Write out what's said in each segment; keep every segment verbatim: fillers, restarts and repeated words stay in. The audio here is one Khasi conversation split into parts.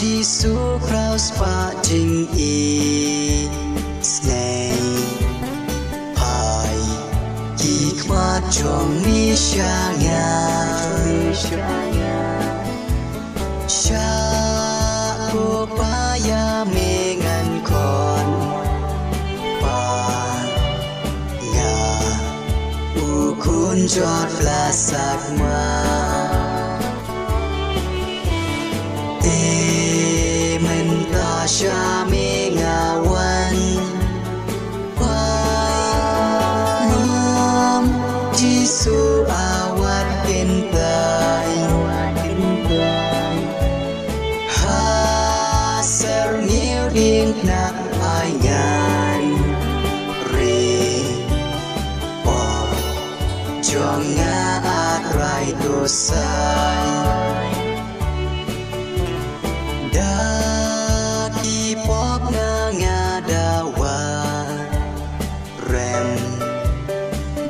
Jisu Khrist pat jing i sneng. Phai ki khmat jong mi sha nga. Sha ko pa ïa me ngan khot pa nga u khun jot bla sak ma. Te mynta sha me nga wan. Wan Jisu a wat kynthei. Ha syrngiew dieng na ai ngan re. Pop jong nga a Trai to sai. Da ki pop nga nga da wa rem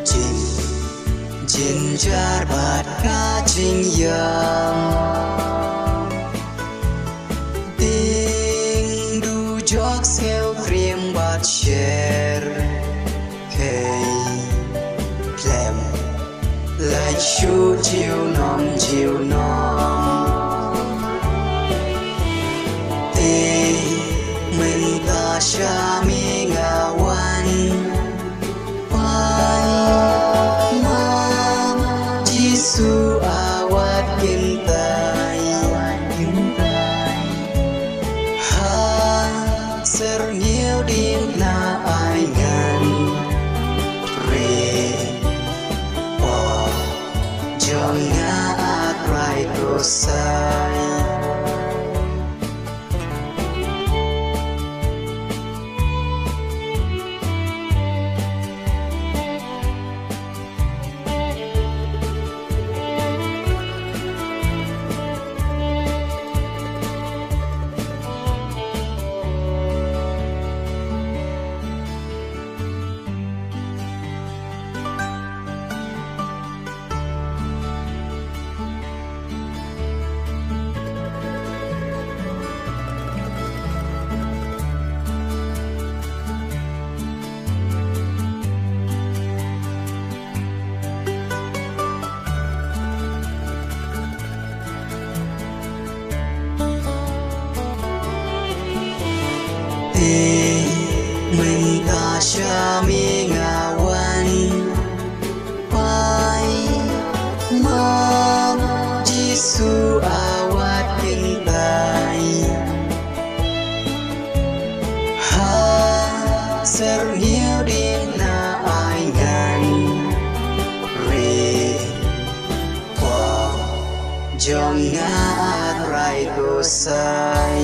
jin jinjar bad ka jingïam. Ding du jok sngewtriem bad sher. Hei klem lait shu jiw nom jiw nom. Te mynta sha me nga wan. Wan ma Jisu a wat kynthei. Ha syrngiew dieng na ai ngan re. Pop jong nga a Trai to sai. Te mynta sha me nga wan. Pai ma Jisu a wat kynthei. Ha syrngiew dieng na ai ngan re. Pop jong nga a Trai to sai.